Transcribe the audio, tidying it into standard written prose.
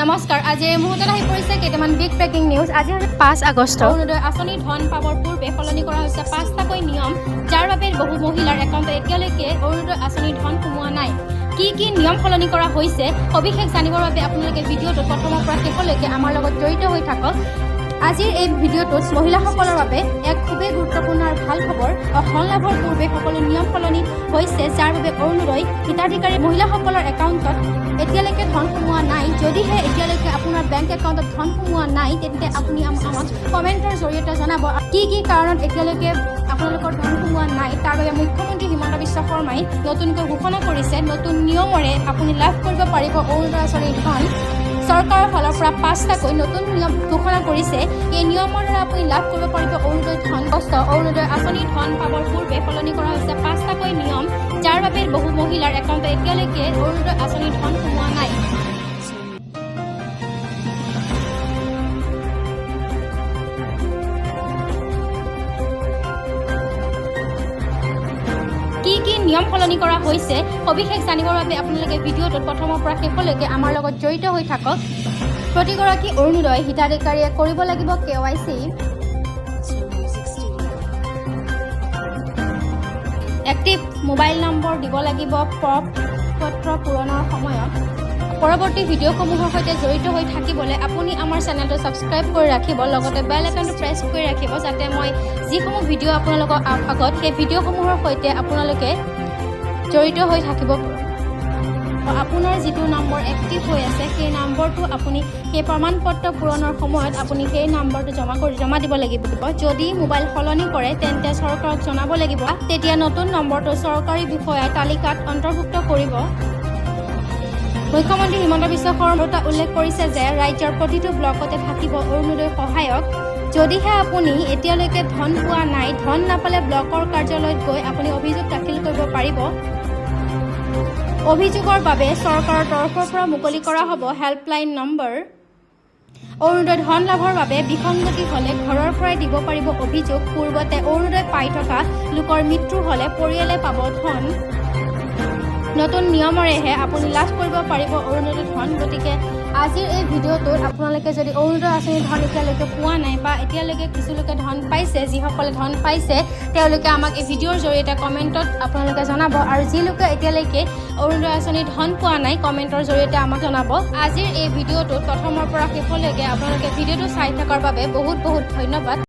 নমস্কাৰ, আজি এই মুহূৰ্তত আহি পৰিছে কেইটামান বিগ ব্ৰেকিং নিউজ। আজি 5 আগষ্ট। অৰুণোদয় আঁচনিৰ ধন পাবৰ পূৰ্বে সলনি কৰা হৈছে পাঁচটাকৈ নিয়ম, যাৰ বাবে বহু মহিলাৰ একাউণ্টত এতিয়ালৈকে অৰুণোদয় আঁচনিৰ ধন সোমোৱা নাই। কি কি নিয়ম সলনি কৰা হৈছে, সবিশেষ জানিবৰ বাবে আপোনালোকে ভিডিঅ'টোত প্ৰথমৰ পৰা শেষলৈকে আমাৰ লগত জড়িত হৈ থাকক। আজিৰ এই ভিডিঅ'টোত মহিলাসকলৰ বাবে এক খুবেই গুৰুত্বপূৰ্ণ আৰু ভাল খবৰ। ধন লাভৰ পূৰ্বে সকলো নিয়ম সলনি হৈছে, যাৰ বাবে অৰুণোদয় হিতাধিকাৰী মহিলাসকলৰ একাউণ্টত এতিয়ালৈকে ধন সোমোৱা নাই। যদিহে এতিয়ালৈকে আপোনাৰ বেংক একাউণ্টত ধন সোমোৱা নাই, তেন্তে আপুনি আমাক কমেণ্টৰ জৰিয়তে জনাব কি কি কাৰণত এতিয়ালৈকে আপোনালোকৰ ধন সোমোৱা নাই। তাৰ বাবে মুখ্যমন্ত্ৰী হিমন্ত বিশ্ব শৰ্মাই নতুনকৈ ঘোষণা কৰিছে, নতুন নিয়মৰে আপুনি লাভ কৰিব পাৰিব অৰুণোদয় আঁচনিৰ ধন। চৰকাৰৰ ফালৰ পৰা পাঁচটাকৈ নতুন নিয়ম ঘোষণা কৰিছে। এই নিয়মৰ দ্বাৰা আপুনি লাভ কৰিব পাৰিব অৰুণোদয় ধন। কষ্ট অৰুণোদয় আঁচনিৰ ধন পাবৰ পূৰ্বে সলনি কৰা হৈছে পাঁচটাকৈ নিয়ম, যাৰ বাবে বহু মহিলাৰ একাউণ্টত এতিয়ালৈকে অৰুণোদয় আঁচনিৰ ধন সোমোৱা নাই। কি কি নিয়ম সলনি কৰা হৈছে, সবিশেষ জানিবৰ বাবে আপোনালোকে ভিডিঅ'টোত প্ৰথমৰ পৰা শেষলৈকে আমাৰ লগত জড়িত হৈ থাকক। প্ৰতিগৰাকী অৰুণোদয় হিতাধিকাৰীয়ে কৰিব লাগিব KYC. Music Studio. Active mobile number দিব লাগিব প্ৰ পত্ৰ পূৰণৰ সময়ত। পৰৱৰ্তী ভিডিঅ'সমূহৰ সৈতে জড়িত হৈ থাকিবলৈ আপুনি আমাৰ চেনেলটো ছাবস্ক্ৰাইব কৰি ৰাখিব, লগতে বেল আইকনটো প্ৰেছ কৰি ৰাখিব, যাতে মই যিসমূহ ভিডিঅ' আপোনালোকৰ আগত, সেই ভিডিঅ'সমূহৰ সৈতে আপোনালোকে জড়িত হৈ থাকিব। আপোনাৰ যিটো নম্বৰ এক্টিভ হৈ আছে, সেই নম্বৰটো আপুনি সেই প্ৰমাণ পত্ৰ পূৰণৰ সময়ত আপুনি সেই নম্বৰটো জমা দিব লাগিব। যদি মোবাইল সলনি কৰে, তেন্তে চৰকাৰক জনাব লাগিব। তেতিয়া নতুন নম্বৰটো চৰকাৰী বিষয়াই তালিকাত অন্তৰ্ভুক্ত কৰিব। মুখ্যমন্ত্ৰী হিমন্ত বিশ্ব শৰ্মাই উল্লেখ কৰিছে যে ৰাজ্যৰ প্ৰতিটো ব্লকতে থাকিব অৰুণোদয় সহায়ক। যদিহে আপুনি এতিয়ালৈকে ধন পোৱা নাই, ধন নাপালে ব্লকৰ কাৰ্যালয়ত গৈ আপুনি অভিযোগ দাখিল কৰিব পাৰিব। অভিযোগৰ বাবে চৰকাৰৰ তৰফৰ পৰা মুকলি কৰা হ'ব হেল্পলাইন নম্বৰ। অৰুণোদয় ধন লাভৰ বাবে বিসংগতি হ'লে ঘৰৰ পৰাই দিব পাৰিব অভিযোগ। পূৰ্বতে অৰুণোদয় পাই থকা লোকৰ মৃত্যু হ'লে পৰিয়ালে পাব ধন। নতুন নিয়মৰেহে আপুনি লাভ কৰিব পাৰিব অৰুণোদয় ধন। গতিকে আজিৰ এই ভিডিঅ'টোত আপোনালোকে যদি অৰুণোদয় আঁচনিৰ ধন এতিয়ালৈকে পোৱা নাই বা এতিয়ালৈকে কিছু লোকে ধন পাইছে, যিসকলে ধন পাইছে তেওঁলোকে আমাক এই ভিডিঅ'ৰ জৰিয়তে কমেণ্টত আপোনালোকে জনাব আৰু যি লোকে এতিয়ালৈকে অৰুণোদয় আঁচনিৰ ধন পোৱা নাই, কমেণ্টৰ জৰিয়তে আমাক জনাব। আজিৰ এই ভিডিঅ'টোত প্ৰথমৰ পৰা শেষলৈকে আপোনালোকে ভিডিঅ'টো চাই থকাৰ বাবে বহুত বহুত ধন্যবাদ।